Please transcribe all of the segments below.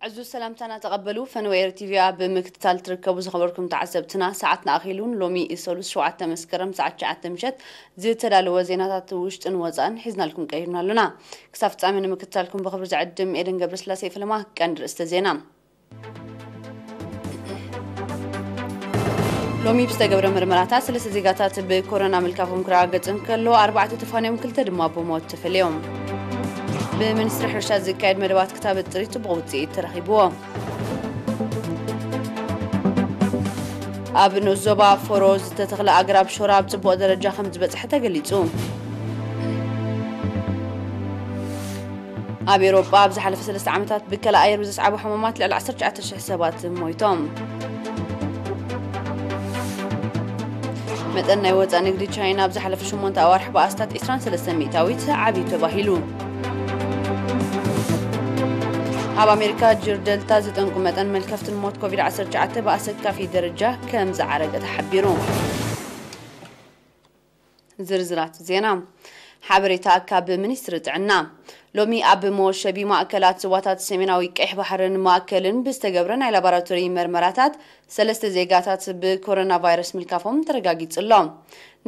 ዕዙዝ ሰላምታና ተቐበሉ። ፈነወ ኤር ቲቪ ኣብ ምክትታል ትርከቡ ዝኸበርኩም ተዓዘብትና፣ ሰዓትና ኣኺሉን ሎሚ ሰሉስ ሸውዓተ መስከረም ሰዓት ትሽዓተ ምሸት ዝተዳለወ ዜናታት ውሽጥን ወጻእን ሒዝናልኩም ቀሪብና ኣሎና። ክሳብ ፍጻሜ ንምክትታልኩም ብኽብሪ ዝዕድም ኤደን ገብረስላሴ። ፍልማ ቀንዲ ርእስተ ዜና። ሎሚ ብዝተገብረ ምርመራታት ሰለስተ ዜጋታት ብኮሮና ምልካፎም ክረጋገጽ እንከሎ፣ ኣርባዕተ ተፋንዮም፣ ክልተ ድማ ብሞት ተፈልዮም። ብሚኒስትሪ ሕርሻ ዝካየድ መደባት ክታበት ጥሪት ጽቡቕ ውጽኢት ተረኺብዎ። ኣብ ንኡስ ዞባ ፎሮ ዝተተኽለ ኣግራብ ሾራ ኣብ ጽቡቕ ደረጃ ከም ዝበጽሐ ተገሊጹ። ኣብ ኤውሮጳ ኣብ ዝሓለፈ ሰለስተ ዓመታት ብከላ ኣየር ብዘስዓቡ ሕማማት ልዕሊ ዓሰርተ ትሽዓተ ሽሕ ሰባት ሞይቶም። መጠን ናይ ወጻእ ንግዲ ቻይና ኣብ ዝሓለፈ ሸሞንተ ኣዋርሕ ብኣስታት ዕስራን ሰለስተን ሚእታዊት ዓብዩ ተባሂሉ። ኣብ ኣሜሪካ ጅር ደልታ ዝጠንቁ መጠን መልከፍትን ሞት ኮቪድ ዓሰርተ ትሽዓተ ብኣሰካፊ ደረጃ ከም ዝዓረገ ተሓቢሩ። ዝርዝራት ዜና። ሓበሬታ ካብ ሚኒስትሪ ጥዕና። ሎሚ ኣብ መወሸቢ ማእከላት ዞባታት ሰሜናዊ ቀይሕ ባሕርን ማእከልን ብዝተገብረ ናይ ላቦራቶሪ መርመራታት ሰለስተ ዜጋታት ብኮሮና ቫይረስ ምልካፎም ተረጋጊጹ ኣሎ።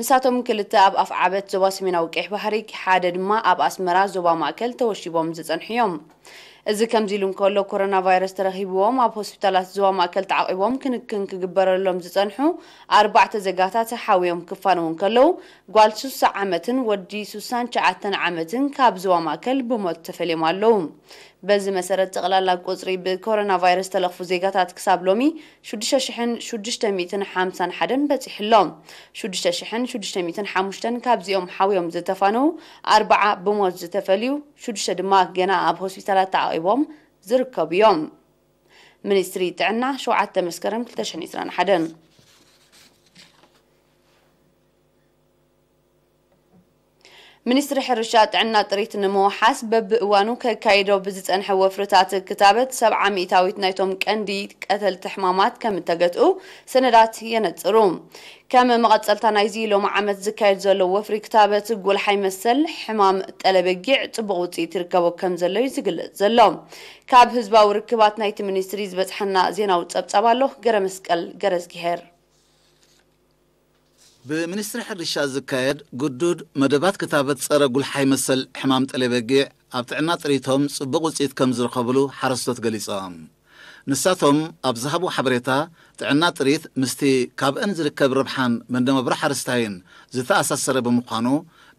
ንሳቶም ክልተ ኣብ ኣፍዓበት ዞባ ሰሜናዊ ቀይሕ ባሕሪ፣ ሓደ ድማ ኣብ ኣስመራ ዞባ ማእከል ተወሺቦም ዝጸንሑ እዮም። እዚ ከምዚ ኢሉ እንከሎ፣ ኮሮና ቫይረስ ተረኺብዎም ኣብ ሆስፒታላት ዞባ ማእከል ተዓቒቦም ክንክን ክግበረሎም ዝጸንሑ ኣርባዕተ ዜጋታት ሓውዮም ክፋነዉ እንከለዉ፣ ጓል ስሳ ዓመትን ወዲ ሱሳን ትሽዓተን ዓመትን ካብ ዞባ ማእከል ብሞት ተፈልዮም ኣለዉ። በዚ መሰረት፣ ጠቕላላ ቁጽሪ ብኮሮና ቫይረስ ዝተለኽፉ ዜጋታት ክሳብ ሎሚ ሽዱሽተ ሽሕን ሽዱሽተ ሚእትን ሓምሳን ሓደን በጺሑ ኣሎ። ሽዱሽተ ሽሕን ሽዱሽተ ሚእትን ሓሙሽተን ካብዚኦም ሓውዮም ዝተፋነዉ፣ ኣርባዓ ብሞት ዝተፈልዩ፣ ሽዱሽተ ድማ ገና ኣብ ሆስፒታላት ተዓቒቦም ዝርከቡ እዮም። ሚኒስትሪ ጥዕና፣ ሸውዓተ መስከረም ክልተ ሽሕን ዕስራን ሓደን። ሚኒስትሪ ሕርሻ ጥዕና ጥሪት ንምውሓስ በብእዋኑ ከካይዶ ብዝጸንሐ ወፍርታት ክታበት ሰብዓ ሚእታዊት ናይቶም ቀንዲ ቀተልቲ ሕማማት ከም እተገትኡ ሰነዳት የነጽሩ። ከም መቐጸልታ ናይዚ ሎሚ ዓመት ዝካየድ ዘሎ ወፍሪ ክታበት ጉልሓይ መሰል ሕማም ጠለበጊዕ ጽቡቕ ውጽኢት ይርከቦ ከም ዘሎ እዩ ዝግለጽ ዘሎ። ካብ ህዝባዊ ርክባት ናይቲ ሚኒስትሪ ዝበጽሓና ዜናዊ ጸብጻብ ኣሎ። ገረ መስቀል ገረዝጊሄር። ብሚኒስትሪ ሕርሻ ዝካየድ ግዱድ መደባት ክታበት ጸረ ጉልሓይ መሰል ሕማም ጠለበጊዕ ኣብ ጥዕና ጥሪቶም ጽቡቕ ውጽኢት ከም ዝረኸብሉ ሓረስቶት ገሊጾም። ንሳቶም ኣብ ዝሃብዎ ሓበሬታ፣ ጥዕና ጥሪት ምስቲ ካብአን ዝርከብ ረብሓን መነባብሮ ሓረስታይን ዝተኣሳሰረ ብምዃኑ፣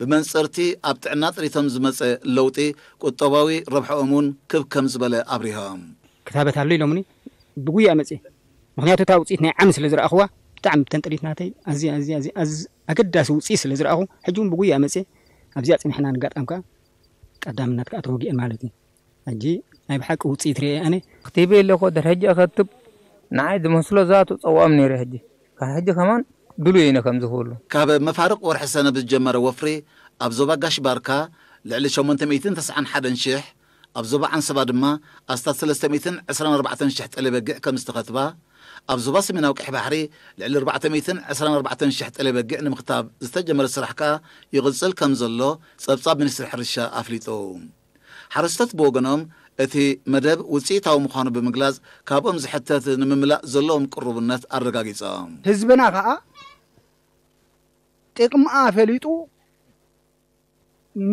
ብመንጽርቲ ኣብ ጥዕና ጥሪቶም ዝመጸ ለውጢ ቁጠባዊ ረብሓኦም እውን ክብ ከም ዝበለ ኣብሪሆም። ክታበት ኣሎ ኢሎምኒ ብጉያ መጽየ። ምኽንያቱ እታ ውጽኢት ናይ ዓሚ ስለ ዝረኣኹዋ፣ ብጣዕሚ ብተን ጥሪት ናተይ ኣዝያ፣ ኣዝያ፣ ኣዝያ፣ ኣዝ-፣ ኣገዳሲ ውጽኢት ስለ ዝረኣኹ፣ ሕጂ እውን ብጉያ መጽየ ኣብዚኣ ጽኒሕና ንጋጣም ከኣ ቀዳምነት ከኣ ተወጊአን ማለት እዩ። ሕጂ ናይ ብሓቂ ውጽኢት ርእየ ኣነ። ክትህበ ኣለኮ ድሕሪ ሕጂ ኣኸትብ ንዓይ ዝመስሎ ዛቱ ጸዋኦም ነይረ። ሕጂ ካብ ሕጂ ከማን ድሉይ እየ ከም ዝኽብሉ። ካብ መፋርቕ ወርሒ ሰነ ብዝጀመረ ወፍሪ ኣብ ዞባ ጋሽ ባርካ ልዕሊ ሸሞንተ ሚእትን ተስዓን ሓደን ሽሕ፣ ኣብ ዞባ ዓንሰባ ድማ ኣስታት ሰለስተ ሚእትን ዕስራን ኣርባዕተን ሽሕ ጠለይ በጊዕ ከም ዝተኸትባ፣ ኣብ ዞባ ሰሜናዊ ቀይሕ ባሕሪ ልዕሊ ኣርባዕተ ሚእትን ዕስራን ኣርባዕተን ሽሕ ጠለይ በጊዕ ንምኽታብ ዝተጀመረ ስራሕ ከኣ ይቕጽል ከም ዘሎ ጸብጻብ ሚኒስትሪ ሕርሻ ኣፍሊጡ። ሓረስቶት ብወገኖም፣ እቲ መደብ ውጽኢታዊ ምዃኑ ብምግላጽ፣ ካብኦም ዝሕተት ንምምላእ ዘለዎም ቅሩብነት ኣረጋጊጾም። ህዝብና ከኣ ጥቕምኣ ፈሊጡ፣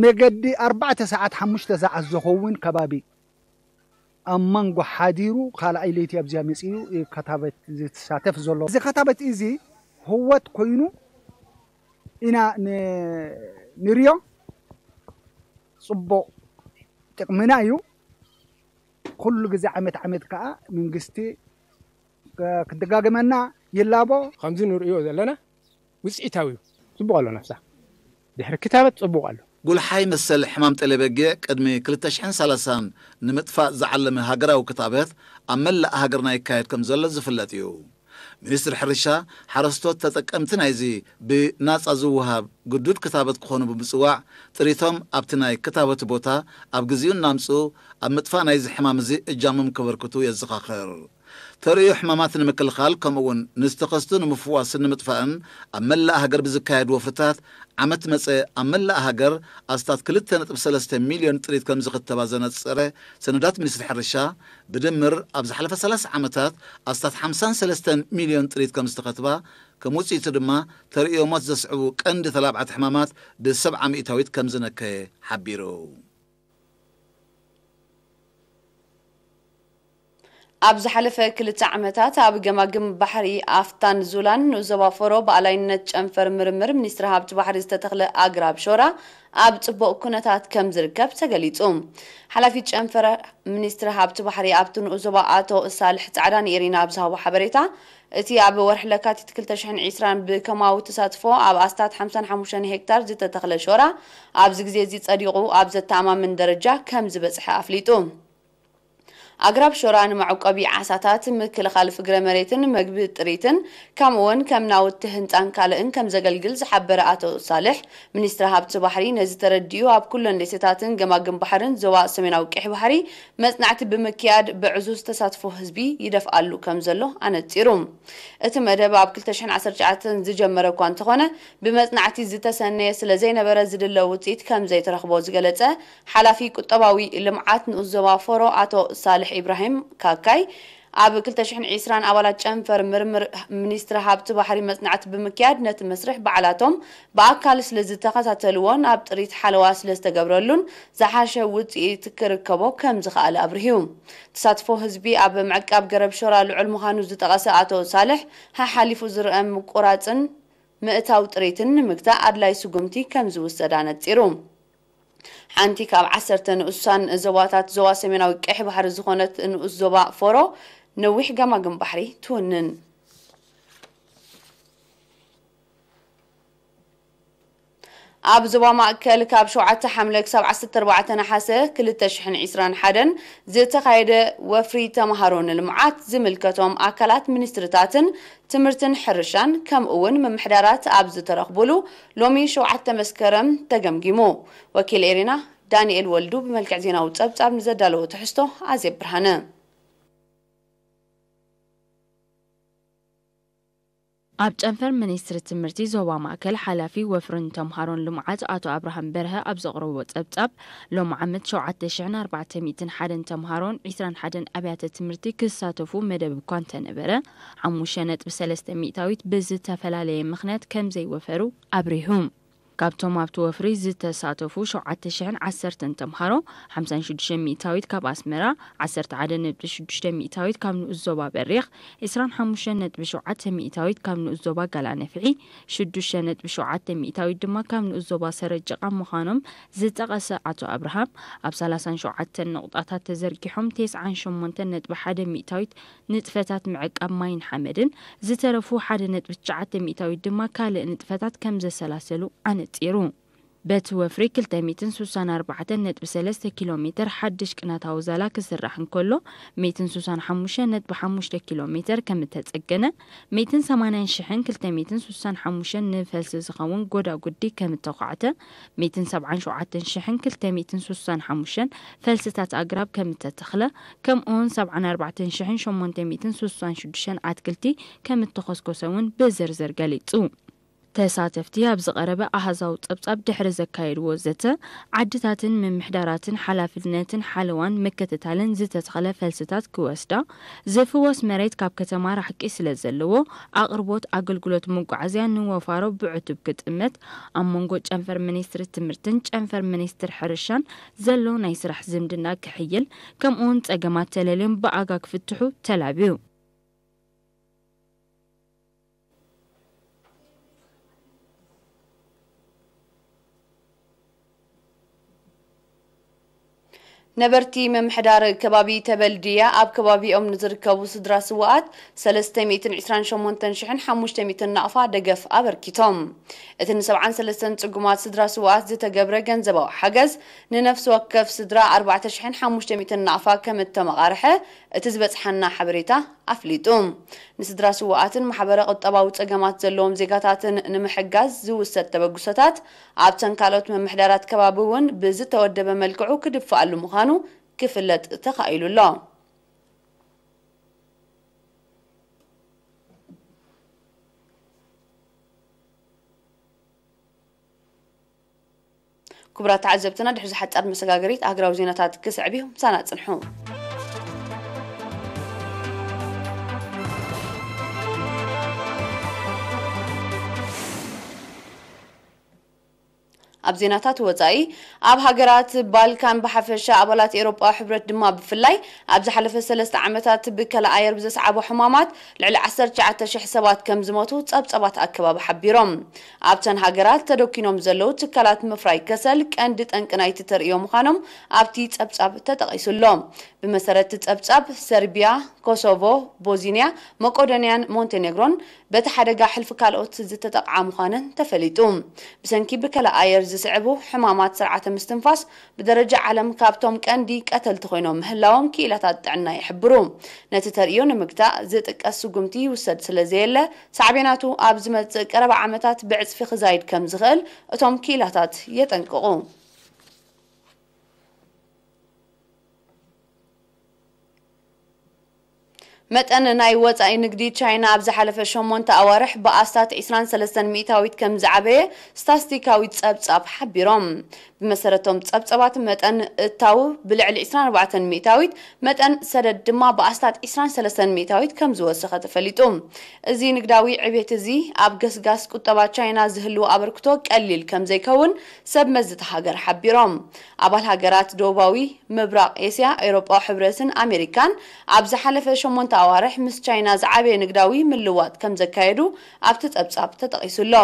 መገዲ ኣርባዕተ ሰዓት፣ ሓሙሽተ ሰዓት ዝኸውን ከባቢ ኣብ መንጎ ሓዲሩ፣ ካልኣይ ለይቲ ኣብዚኣ መጺኡ እዩ ከታበት ዝሳተፍ ዘሎ። እዚ ከታበት እዚ ህወት ኮይኑ ኢና ን-፣ ንሪኦ። ጽቡቕ ጥቕምና እዩ። ኩሉ ግዜ ዓመት ዓመት ከኣ መንግስቲ፣ እ፣ ክደጋግመና ይላቦ። ከምዚ ንርእዮ ዘለና ውጽኢታዊ እዩ። ጽቡቕ ኣሎ ነብሳ። ድሕሪ ክታበት ጽቡቕ ኣሎ። ጉልሓይ መሰል ሕማም ጠለይ በጊዕ ቅድሚ ክልተ ሽሕን ሰላሳን ንምጥፋእ ዝዓለመ ሃገራዊ ክታበት ኣብ መላእ ሃገርና ይካየድ ከም ዘሎ ዝፍለጥ እዩ። ሚኒስትሪ ሕርሻ፣ ሓረስቶት ተጠቀምቲ ናይዚ ብናጻ ዝወሃብ ግዱድ ክታበት ክኾኑ ብምጽዋዕ፣ ጥሪቶም ኣብቲ ናይ ክታበት ቦታ ኣብ ግዜኡ እናምጽኡ ኣብ ምጥፋእ ናይዚ ሕማም እዚ እጃሞም ከበርክቱ የዘኻኽር። ተርእዮ ሕማማት ንምክልኻል ከምኡውን ንዝተኸስቱ ንምፍዋስን ንምጥፋእን ኣብ መላእ ሃገር ብዝካየድ ወፍርታት ዓመት መጸ ኣብ መላእ ሃገር ኣስታት ክልተ ነጥቢ ሰለስተ ሚልዮን ጥሪት ከም ዝኽተባ ዘነጸረ ሰነዳት ሚኒስትሪ ሕርሻ፣ ብድምር ኣብ ዝሓለፈ ሰላሳ ዓመታት ኣስታት ሓምሳን ሰለስተን ሚልዮን ጥሪት ከም ዝተኸትባ፣ ከም ውጽኢቱ ድማ ተርእዮ ሞት ዘስዕቡ ቀንዲ ተላብዓት ሕማማት ብሰብዓ ሚእታዊት ከም ዝነከየ ሓቢሩ። ኣብ ዝሓለፈ ክልተ ዓመታት ኣብ ገማግም ባሕሪ ኣፍታን ዙላን ንኡስ ዞባ ፎሮ ብኣላይነት ጨንፈር ምርምር ሚኒስትሪ ሃብቲ ባሕሪ ዝተተኽለ ኣግራብ ሾራ ኣብ ጽቡቕ ኩነታት ከም ዝርከብ ተገሊጹ። ሓላፊ ጨንፈር ሚኒስትሪ ሃብቲ ባሕሪ ኣብቲ ንኡስ ዞባ ኣቶ ሳልሕ ጻዕዳ ንኤሪና ኣብ ዝሃቦ ሓበሬታ፣ እቲ ኣብ ወርሒ ለካቲት ክልተ ሽሕን ዕስራን ብከማዊ ተሳትፎ ኣብ ኣስታት ሓምሳን ሓሙሽተን ሄክታር ዝተተኽለ ሾራ ኣብዚ ግዜ እዚ ጸዲቑ ኣብ ዘተኣማምን ደረጃ ከም ዝበጽሐ ኣፍሊጡ። ኣግራብ ሾራ ንመዕቆቢ ዓሳታት፣ ምክልኻል ፍግረ መሬትን መግቢ ጥሪትን፣ ከምኡ እውን ከም ናውቲ ህንፃን ካልእን ከም ዘገልግል ዝሓበረ ኣቶ ሳልሕ፣ ሚኒስትሪ ሃብቲ ባሕሪ ነዚ ተረዲኡ ኣብ ኩለን ደሴታትን ገማግም ባሕርን ዞባ ሰሜናዊ ቀይሕ ባሕሪ መፅናዕቲ ብምክያድ ብዕዙዝ ተሳትፎ ህዝቢ ይደፍኣሉ ከም ዘሎ ኣነፂሩ። እቲ መደብ ኣብ ክልተ ሽሕን ዓሰርተ ትሽዓተን ዝጀመረ እኳ እንተኾነ፣ ብመፅናዕቲ ዝተሰነየ ስለ ዘይነበረ ዝድለ ውፅኢት ከም ዘይተረኽቦ ዝገለፀ ሓላፊ ቁጠባዊ ልምዓት ንኡስ ዞባ ፎሮ ኣቶ ሳልሕ ኢብራሂም ካካይ፣ ኣብ ክልተ ሽሕን ዕስራን ኣባላት ጨንፈር ምርምር ሚኒስትሪ ሃብቲ ባሕሪ መፅናዕቲ ብምክያድ፣ ነቲ መስርሕ ባዕላቶም ብኣካል ስለ ዝተኸታተልዎን ኣብ ጥሪት ሓለዋ ስለ ዝተገብረሉን ዝሓሸ ውፅኢት ክርከቦ ከም ዝኸኣለ ኣብርሂዩ። ተሳትፎ ህዝቢ ኣብ ምዕቃብ ገረብ ሾራ ልዑል ምዃኑ ዝጠቐሰ ኣቶ ሳልሕ፣ ሓሓሊፉ ዝረአ ምቁራፅን ምእታው ጥሪትን ንምግታእ ኣድላይ ስጉምቲ ከም ዝውሰድ ኣነፂሩ። ሓንቲ ካብ ዓሰርተ ንኡሳን ዞባታት ዞባ ሰሜናዊ ቀይሕ ባሕሪ ዝኾነት ንኡስ ዞባ ፎሮ ነዊሕ ገማግም ባሕሪ ትውንን። ኣብ ዞባ ማእከል ካብ ሸውዓተ ሓምለ ክሳብ ዓሰርተ ኣርባዕተ ነሓሰ ክልተ ሽሕን ዕስራን ሓደን ዝተኻየደ ወፍሪ ተምሃሮ ንልምዓት ዝምልከቶም ኣካላት ሚኒስትርታትን ትምህርትን ሕርሻን ከምኡ እውን ምምሕዳራት ኣብ ዝተረኽቡሉ ሎሚ ሸውዓተ መስከረም ተገምጊሙ። ወኪል ኤሪና ዳንኤል ወልዱ ብመልክዕ ዜናዊ ጸብጻብ ንዘዳለዎ ትሕዝቶ ኣዜብ ብርሃነ። ኣብ ጨንፈር ሚኒስትሪ ትምህርቲ ዞባ ማእከል ሓላፊ ወፍርን ተምሃሮን ልምዓት ኣቶ ኣብርሃም በርሀ ኣብ ዘቕረቦ ጸብጻብ፣ ሎም ዓመት ሸውዓተ ሽሕን ኣርባዕተ ሚእትን ሓደን ተምሃሮን ዕስራን ሓደን ኣብያተ ትምህርቲ ክሳተፉ መደብ እኳ እንተነበረ፣ ሓሙሽተ ነጥቢ ሰለስተ ሚእታዊት ብዝተፈላለየ ምኽንያት ከም ዘይወፈሩ ኣብሪሁ። ካብቶም ኣብቲ ወፍሪ ዝተሳተፉ ሸውዓተ ሽሕን ዓሰርተን ተምሃሮ፣ ሓምሳን ሽዱሽተ ሚእታዊት ካብ ኣስመራ፣ ዓሰርተ ሓደ ነጥቢ ሽዱሽተ ሚእታዊት ካብ ንኡስ ዞባ በሪኽ፣ ዕስራን ሓሙሽተን ነጥቢ ሸውዓተ ሚእታዊት ካብ ንኡስ ዞባ ጋላነፍዒ፣ ሽዱሽተ ነጥቢ ሸውዓተ ሚእታዊት ድማ ካብ ንኡስ ዞባ ሰረጀቓ ምዃኖም ዝጠቐሰ ኣቶ ኣብርሃም፣ ኣብ ሰላሳን ሸውዓተን ነቑጣታት ተዘርጊሖም፣ ተስዓን ሸሞንተን ነጥቢ ሓደ ሚእታዊት ንጥፈታት ምዕቃብ ማይን ሓመድን፣ ዝተረፉ ሓደ ነጥቢ ትሽዓተ ሚእታዊት ድማ ካልእ ንጥፈታት ከም ዘሰላሰሉ ኣነጺሩ። በቲ ወፍሪ ክልተ ሚእትን ስሳን ኣርባዕተን ነጥቢ ሰለስተ ኪሎ ሜተር ሓድሽ ቅናታዊ ዛላ ክስራሕ እንከሎ፣ ሚእትን ስሳን ሓሙሽተን ነጥቢ ሓሙሽተ ኪሎ ሜተር ከም እተጸገነ፣ ሚእትን ሰማንያን ሽሕን ክልተ ሚእትን ስሳን ሓሙሽተን ንፈልሲ ዝኸውን ጎዳጉዲ ከም እተዃዕተ፣ ሚእትን ሰብዓን ሸውዓተን ሽሕን ክልተ ሚእትን ስሳን ሓሙሽተን ፈልስታት ኣግራብ ከም እተተኽለ፣ ከምኡውን ሰብዓን ኣርባዕተን ሽሕን ሸሞንተ ሚእትን ስሳን ሽዱሽተን ኣትክልቲ ከም እተኾስኮሰ እውን ብዝርዝር ገሊጹ። ተሳተፍቲ ኣብ ዝቐረበ ኣሃዛዊ ጸብጻብ ድሕሪ ዘካየድዎ ዘተ፣ ዓድታትን ምምሕዳራትን ሓላፍነትን ሓለዋን ምክትታልን ዝተተኽለ ፈልስታት ክወስዳ፣ ዝፍወስ መሬት ካብ ከተማ ራሕቂ ስለ ዘለዎ፣ ኣቕርቦት ኣገልግሎት መጓዓዝያ ንወፋሮ ብዕቱብ ክጥመት፣ ኣብ መንጎ ጨንፈር ሚኒስትሪ ትምህርትን ጨንፈር ሚኒስትሪ ሕርሻን ዘሎ ናይ ስራሕ ዝምድና ክሕይል፣ ከምኡውን ጸገማት ተለልዮም ብኣጋ ክፍትሑ ተላብዩ። ነበርቲ ምምሕዳር ከባቢ ተበልድያ ኣብ ከባቢኦም ንዝርከቡ ስድራ ስውኣት ሰለስተ ሚእትን ዕስራን ሸሞንተን ሽሕን ሓሙሽተ ሚእትን ናቕፋ ደገፍ ኣበርኪቶም። እቲ ንሰብዓን ሰለስተን ጽጉማት ስድራ ስውኣት ዝተገብረ ገንዘባዊ ሓገዝ ንነፍሲ ወከፍ ስድራ ኣርባዕተ ሽሕን ሓሙሽተ ሚእትን ናቕፋ ከም እተመቓርሐ እቲ ዝበጽሓና ሓበሬታ ኣፍሊጡ። ንስድራ ስውኣትን ማሕበረ ቁጠባዊ ጸገማት ዘለዎም ዜጋታትን ንምሕጋዝ ዝውሰድ ተበግሶታት ኣብተን ካልኦት ምምሕዳራት ከባቢ እውን ብዝተወደበ መልክዑ ክድፍኣሉ ምዃኑ ክፍለጥ ተኻኢሉ ኣሎ። ክቡራት ተዓዘብትና፣ ድሕሪ ዝሓጻር መሰጋገሪት ኣህግራዊ ዜናታት ክስዕብ እዩ። ምሳና ጽንሑ። ኣብ ዜናታት ወጻኢ፣ ኣብ ሃገራት ባልካን ብሓፈሻ፣ ኣባላት ኤውሮጳዊ ሕብረት ድማ ብፍላይ፣ ኣብ ዝሓለፈ ሰለስተ ዓመታት ብከላ ኣየር ብዘስዓቦ ሕማማት ልዕሊ ዓሰርተ ትሽዓተ ሽሕ ሰባት ከም ዝሞቱ ጸብጸባት ኣከባቢ ሓቢሮም። ኣብተን ሃገራት ተደኪኖም ዘለዉ ትካላት ምፍራይ ከሰል ቀንዲ ጠንቂ ናይቲ ተርእዮ ምዃኖም ኣብቲ ጸብጻብ ተጠቒሱ ኣሎ። ብመሰረት እቲ ጸብጻብ፣ ሰርቢያ፣ ኮሶቮ፣ ቦዝንያ፣ መቄዶንያን ሞንቴኔግሮን በቲ ሓደጋ ሕልፊ ካልኦት ዝተጠቕዓ ምዃነን ተፈሊጡ። ብሰንኪ ብከላ ኣየር ዝስዕቡ ሕማማት ስርዓተ ምስትንፋስ ብደረጃ ዓለም ካብቶም ቀንዲ ቀተልቲ ኮይኖም ምህላዎም ክኢላታት ጥዕና ይሕብሩ። ነቲ ተርእዮ ንምግታእ ዝጥቀስ ስጉምቲ ይውሰድ ስለ ዘየለ፣ ሳዕቤናቱ ኣብ ዝመጽእ ቀረባ ዓመታት ብዕጽፊ ክዛይድ ከም ዝኽእል እቶም ክኢላታት የጠንቅቑ። መጠን ናይ ወጻኢ ንግዲ ቻይና ኣብ ዝሓለፈ ሸሞንተ ኣዋርሕ ብኣስታት ዕስራን ሰለስተን ሚእታዊት ከም ዝዓበየ ስታስቲካዊ ጸብጻብ ሓቢሮም። ብመሰረቶም ጸብጻባት፣ መጠን እታው ብልዕሊ ዕስራን ኣርባዕተን ሚእታዊት፣ መጠን ሰደድ ድማ ብኣስታት ዕስራን ሰለስተን ሚእታዊት ከም ዝወሰኸ ተፈሊጡ። እዚ ንግዳዊ ዕቤት እዚ ኣብ ገስጋስ ቁጠባ ቻይና ዝህልዎ ኣበርክቶ ቀሊል ከም ዘይከውን ሰብ መዚ እታ ሃገር ሓቢሮም። ኣባል ሃገራት ደቡባዊ ምብራቕ ኤስያ፣ ኤውሮጳዊ ሕብረትን ኣሜሪካን ኣብ ዝሓለፈ ሸሞንተ ኣዋርሕ ምስ ቻይና ዝዓበየ ንግዳዊ ምልዋጥ ከም ዘካየዱ ኣብቲ ጸብጻብ ተጠቒሱ ኣሎ።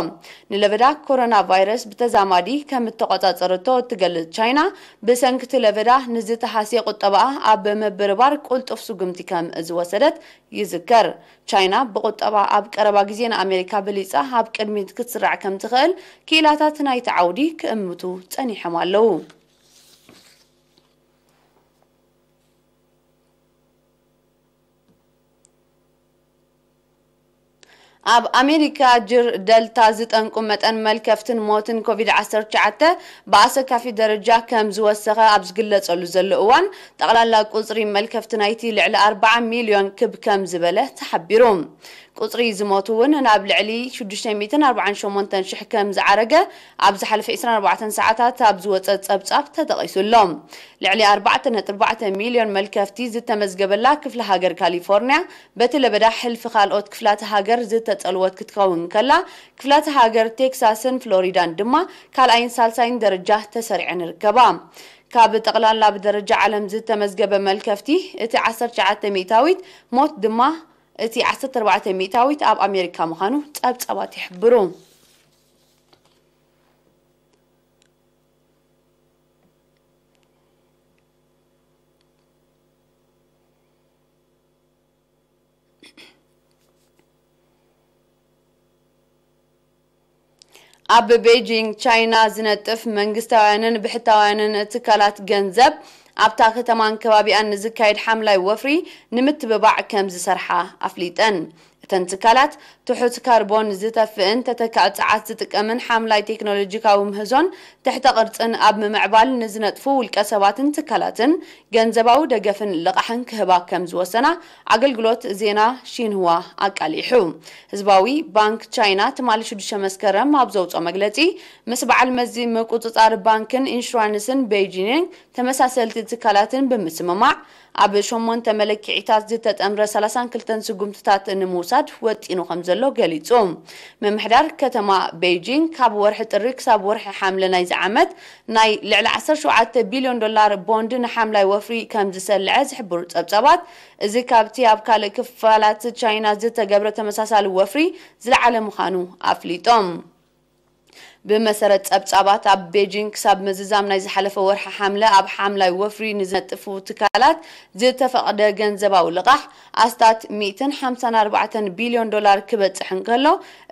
ንለበዳ ኮሮና ቫይረስ ብተዛማዲ ከም እተቖጻጸረቶ እትገልጽ ቻይና፣ ብሰንኪ እቲ ለበዳ ንዝተሃስየ ቁጠባኣ ኣብ ምብርባር ቅልጡፍ ስጉምቲ ከም ዝወሰደት ይዝከር። ቻይና ብቁጠባ ኣብ ቀረባ ግዜ ንኣሜሪካ በሊጻ ኣብ ቅድሚት ክትስራዕ ከም ትኽእል ክኢላታት ናይቲ ዓውዲ ክእምቱ ጸኒሖም ኣለዉ። ኣብ ኣሜሪካ ጅር ደልታ ዝጠንቁ መጠን መልከፍትን ሞትን ኮቪድ ዓሰርተ ትሽዓተ ብኣሰካፊ ደረጃ ከም ዝወሰኸ ኣብ ዝግለጸሉ ዘሎ እዋን፣ ጠቕላላ ቁጽሪ መልከፍቲ ናይቲ ልዕሊ ኣርባዓ ሚልዮን ክብ ከም ዝበለ ተሓቢሩ። ቁጽሪ ዝሞቱ እውን ናብ ልዕሊ ሽዱሽተ ሚእትን ኣርባዓን ሸሞንተን ሽሕ ከም ዝዓረገ ኣብ ዝሓለፈ ዕስራን ኣርባዕተን ሰዓታት ኣብ ዝወጸ ጸብጻብ ተጠቒሱ ኣሎ። ልዕሊ ኣርባዕተ ነጥቢ ኣርባዕተ ሚልዮን መልከፍቲ ዝተመዝገበላ ክፍለ ሃገር ካሊፎርንያ፣ በቲ ለበዳ ሕልፊ ካልኦት ክፍላተ ሃገር ዝተጸልወት ክትከውን ከላ፣ ክፍላተ ሃገር ቴክሳስን ፍሎሪዳን ድማ ካልኣይን ሳልሳይን ደረጃ ተሰሪዐን ይርከባ። ካብ ጠቕላላ ብደረጃ ዓለም ዝተመዝገበ መልከፍቲ፣ እቲ ዓሰርተ ትሽዓተ ሚእታዊት፣ ሞት ድማ እቲ ዓሰርተ ኣርባዕተ ሚእታዊት ኣብ ኣሜሪካ ምዃኑ ጸብጻባት ይሕብሩ። ኣብ ቤጂንግ ቻይና ዝነጥፍ መንግስታውያንን ብሕታውያንን ትካላት ገንዘብ፣ ኣብታ ከተማን ከባቢኣን ንዝካየድ ሓምላይ ወፍሪ ንምትብባዕ ከም ዝሰርሓ ኣፍሊጠን። እተን ትካላት፣ ትሑት ካርቦን ዝተፍእን ተተካኢ ጸዓት ዝጥቀምን ሓምላይ ቴክኖሎጂካዊ ምህዞን ትሕተ ቅርጽን ኣብ ምምዕባል ንዝነጥፉ ውልቀ ሰባትን ትካላትን ገንዘባዊ ደገፍን ልቓሕን ክህባ ከም ዝወሰና ኣገልግሎት ዜና ሺንህዋ ኣቃሊሑ። ህዝባዊ ባንክ ቻይና ትማሊ ሽዱሽተ መስከረም ኣብ ዘውፅኦ መግለፂ፣ ምስ በዓል መዚ ምቁፅፃር ባንክን ኢንሹራንስን ቤይጂንግ ተመሳሰልቲ ትካላትን ብምስምማዕ፣ ኣብ ሸሞንተ መለክዒታት ዝተጠምረ ሰላሳን ክልተን ስጉምትታት ንምውሳድ ወጢኑ ከም ዘሎ ገሊጹ። ምምሕዳር ከተማ ቤይጂንግ፣ ካብ ወርሒ ጥሪ ክሳብ ወርሒ ሓምለ ናይዚ ዓመት፣ ናይ ልዕሊ ዓሰርተ ሸውዓተ ቢልዮን ዶላር ቦንድ ንሓምላይ ወፍሪ ከም ዝሰልዐ ዝሕብሩ ጸብጻባት፣ እዚ ካብቲ ኣብ ካልእ ክፋላት ቻይና ዝተገብረ ተመሳሳሊ ወፍሪ ዝለዓለ ምዃኑ ኣፍሊጦም። ብመሰረት ጸብጻባት፣ ኣብ ቤጂንግ ክሳብ ምዝዛም ናይ ዝሓለፈ ወርሒ ሓምለ ኣብ ሓምላይ ወፍሪ ንዝነጥፉ ትካላት ዝተፈቕደ ገንዘባዊ ልቓሕ ኣስታት ሚእትን ሓምሳን ኣርባዕተን ቢልዮን ዶላር ክበጽሕ እንከሎ፣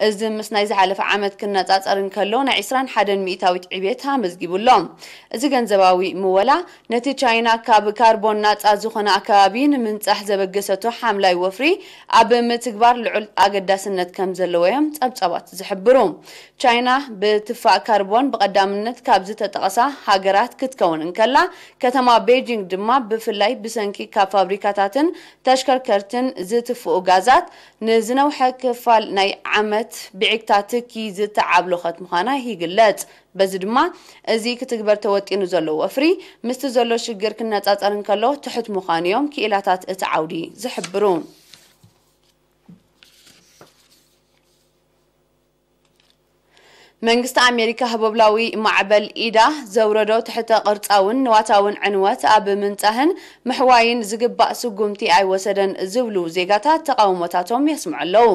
እዚ ምስ ናይ ዝሓለፈ ዓመት ክነጻጸር እንከሎ ናይ ዕስራን ሓደን ሚእታዊት ዕብየት ኣመዝጊቡ ኣሎ። እዚ ገንዘባዊ ምወላ ነቲ ቻይና ካብ ካርቦን ናጻ ዝኾነ ኣከባቢ ንምንጻሕ ዘበገሰቶ ሓምላይ ወፍሪ ኣብ ምትግባር ልዑል ኣገዳስነት ከም ዘለዎ እዮም ጸብጻባት ዝሕብሩ። ቻይና ብ ትፋእ ካርቦን ብቐዳምነት ካብ ዝተጠቐሳ ሃገራት ክትከውን እንከላ፣ ከተማ ቤጂንግ ድማ ብፍላይ ብሰንኪ ካብ ፋብሪካታትን ተሽከርከርትን ዝትፍኡ ጋዛት ንዝነውሐ ክፋል ናይ ዓመት ብዒግታ ትኪ ዝተዓብለኸት ምዃና ይግለጽ። በዚ ድማ፣ እዚ ክትግበር ተወጢኑ ዘሎ ወፍሪ ምስቲ ዘሎ ሽግር ክነጻጸር እንከሎ ትሑት ምዃኑ እዮም ክኢላታት እቲ ዓውዲ ዝሕብሩ። መንግስቲ ኣሜሪካ ህቦብላዊ ማዕበል ኢዳ ዘውረዶ ትሕተ ቅርጻውን ንዋታውን ዕንወት ኣብ ምንጻህን ምሕዋይን ዝግባእ ስጉምቲ ኣይወሰደን ዝብሉ ዜጋታት ተቓውሞታቶም የስምዑ ኣለዉ።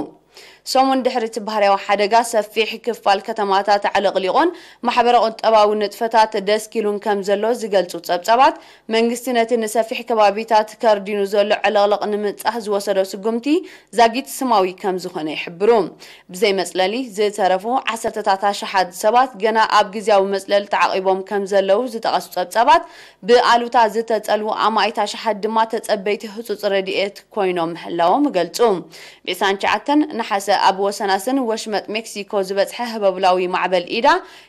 ሰሙን ድሕሪ እቲ ባህርያዊ ሓደጋ ሰፊሕ ክፋል ከተማታት ኣዕለቕሊቑን ማሕበረ ቁጠባዊ ንጥፈታት ደስኪሉን ከም ዘሎ ዝገልጹ ጸብጻባት፣ መንግስቲ ነቲ ንሰፊሕ ከባቢታት ከርዲኑ ዘሎ ዕልቕልቕ ንምንጻህ ዝወሰዶ ስጉምቲ ዛጊት ስማዊ ከም ዝኾነ ይሕብሩ። ብዘይ መጽለሊ ዝተረፉ ዓሰርተታት ኣሽሓት ሰባት ገና ኣብ ግዝያዊ መጽለሊ ተዓቒቦም ከም ዘለዉ ዝጠቐሱ ጸብጻባት፣ ብኣሉታ ዝተጸልዉ ኣማኢት ኣሽሓት ድማ ተጸበይቲ ህጹጽ ረድኤት ኮይኖም ምህላዎም ይገልጹ። ብ29 ነሓሰ ኣብ ወሰናስን ወሽመጥ ሜክሲኮ ዝበጽሐ ህቦብላዊ ማዕበል ኢዳ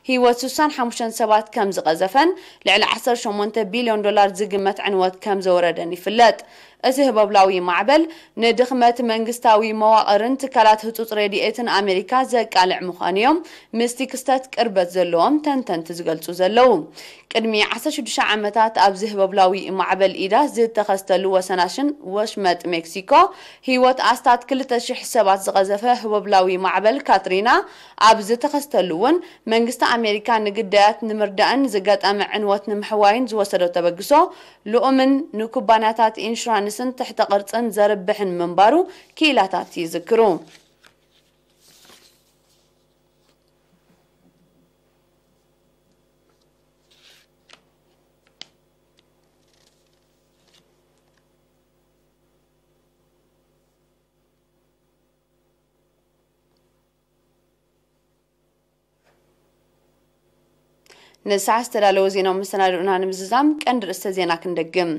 ህይወት ስሳን ሓሙሽተን ሰባት ከም ዝቐዘፈን ልዕሊ ዓሰርተ ሸሞንተ ቢልዮን ዶላር ዝግመት ዕንወት ከም ዘወረደን ይፍለጥ። እቲ ህቦብላዊ ማዕበል ንድኽመት መንግስታዊ መዋቕርን ትካላት ህጹጽ ረድኤትን ኣሜሪካ ዘቃልዕ ምዃኑ እዮም ምስቲ ክስተት ቅርበት ዘለዎም ተንተንቲ ዝገልጹ ዘለዉ። ቅድሚ ዓሰርተ ሽዱሽተ ዓመታት ኣብዚ ህቦብላዊ ማዕበል ኢዳ ዝተኸስተሉ ወሰናሽን ወሽመጥ ሜክሲኮ ህይወት ኣስታት ክልተ ሽሕ ሰባት ዝቐዘፈ ህቦብላዊ ማዕበል ካትሪና ኣብ ዝተኸስተሉ እውን መንግስቲ ኣሜሪካ ንግዳያት ንምርዳእን ዝጋጠመ ዕንወት ንምሕዋይን ዝወሰዶ ተበግሶ ልኡምን ንኩባንያታት ኢንሹራንስን ትሕተ ቅርጽን ዘርብሕን ምንባሩ ክኢላታት ይዝክሩ። ንሰዓት ዝተዳለወ ዜናዊ መሰናድኡና ንምዝዛም ቀንዲ ርእስተ ዜና ክንደግም።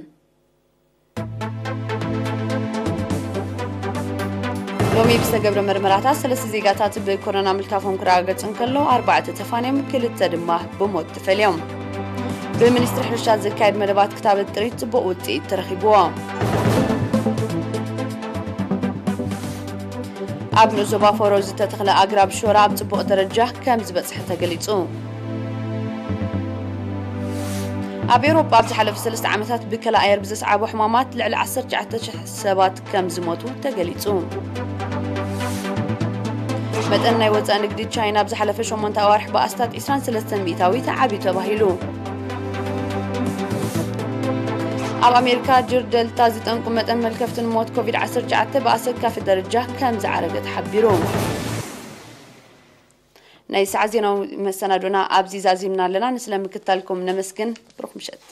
ሎሚ ብዝተገብረ መርመራታት ሰለስተ ዜጋታት ብኮሮና ምልካፎም ክረጋገጽ እንከሎ፣ ኣርባዕተ ተፋንዮም፣ ክልተ ድማ ብሞት ተፈልዮም። ብሚኒስትሪ ሕርሻ ዝካየድ መደባት ክታበት ጥሪት ጽቡቕ ውጽኢት ተረኺብዎ። ኣብ ንኡስ ዞባ ፎሮ ዝተተኽለ ኣግራብ ሾራ ኣብ ጽቡቕ ደረጃ ከም ዝበጽሐ ተገሊጹ። ኣብ ኤውሮጳ ኣብ ዝሓለፈ ሰለስተ ዓመታት ብከላ ኣየር ብዘስዓቦ ሕማማት ልዕሊ ዓሰርተ ትሽዓተ ሽሕ ሰባት ከም ዝሞቱ ተገሊጹ። መጠን ናይ ወጻኢ ንግዲ ቻይና ኣብ ዝሓለፈ ሸሞንተ ኣዋርሕ ብኣስታት ዕስራን ሰለስተን ሚእታዊት ዓብዩ ተባሂሉ። ኣብ ኣሜሪካ ጅር ደልታ ዝጠንቁ መጠን መልከፍትን ሞት ኮቪድ ዓሰርተ ትሽዓተ ብኣሰካፊ ደረጃ ከም ዝዓረገ ተሓቢሩ። ናይ ሰዓት ዜናዊ መሰናዶና ኣብዚ ዛዚምና ኣለና። ንስለ ምክታልኩም ነመስግን። ብሩኽ ምሸት።